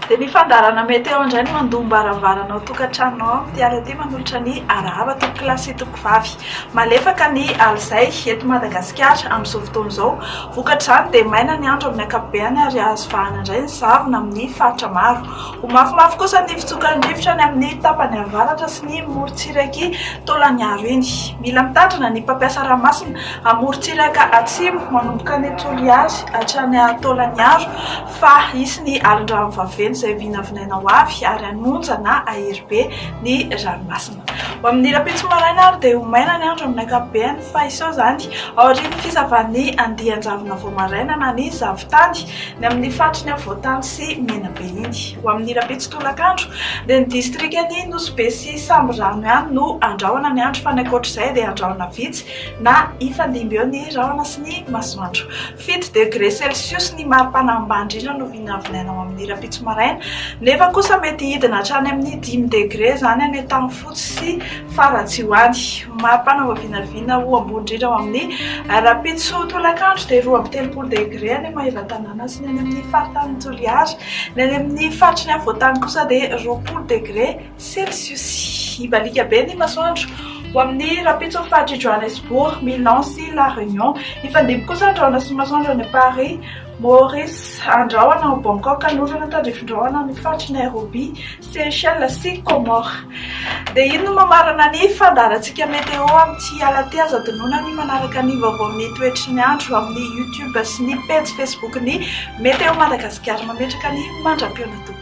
Dia ny fandaharana Météo indray no mandom-baravarana ao an-tokantrano ao amin'ity alina ity manolotra ny arahaba tompokolahy sy tompokovavy. Malefaka ny alizay eto Madagasikara amin'izao fotoana izao. Vokatr'izany dia maina ny andro amin'ny ankapobeny ary azo vahana indray ny zavona amin'ny faritra maro. Ho mafimafy kosa ny fitsokan'ny rivotra any amin'ny tapany avaratra sy ny morontsirak'i Taolagnaro iny. Mila mitandrina ny mpampiasa ranomasina amorontsiraka atsimo manomboka any Toliary hatrany Taolagnaro fa hisy ny alin-drano vaventy izay vinavinaina ho avy ary hanonja na hahery be ny ranomasina. Ho amin'ny rahampitso maraina ary dia ho maina ny andro amin'ny ankapobeny fa hiseho izany aorian'ny fisavan'ny andian-javona vao maraina na ny zavon-tany ny amin'ny faritry ny afovoan-tany sy Menabe iny. Ho amin'ny rahampitso tolakandro dia ny distrikan'i Nosy Be sy Sambirano ihany no andrahona ny andro fa ny ankoatr'izay dia andrahona vitsy na hifandimby eo ny rahona sy ny masoandro. 7 degre celsius ny maripana ambany indrindra no vinavinaina ao amin'ny rahampitso maraina, nefa kosa mety hidina hatrany amin'ny 5 degre izany any Antanifotsy sy Faratsiho any. Maripana voavinavina ho ambony indrindra ao amin'ny rahampitso tolakandro dia 32 degre any Maevatanàna sy ny any amin'ny faritanin'i Toliara. Ny any amin'ny faritry ny afovoan-tany kosa dia 20 degre Celsius. Hibaliaka be ny masoandro ho amin'ny rahampitso ny faritr'i Johannesburg, Milan sy La Réunion. Hifandimby kosa ny rahona sy ny masoandro any Paris, Maurice, andrahona ao Bangkok, anorana tandrifin-drahona any faritr'i Nairobi, Seychelles sy Comores. Dia iny no mamarana ny fandaharantsika météo amin'ity alina ity. Aza adinoina ny manaraka ny vaovaon'ny toetry ny andro amin'ny YouTube sy ny pejy Facebook-n'ny Météo Madagasikara. Mametraka ny mandra-pihaona tompoko.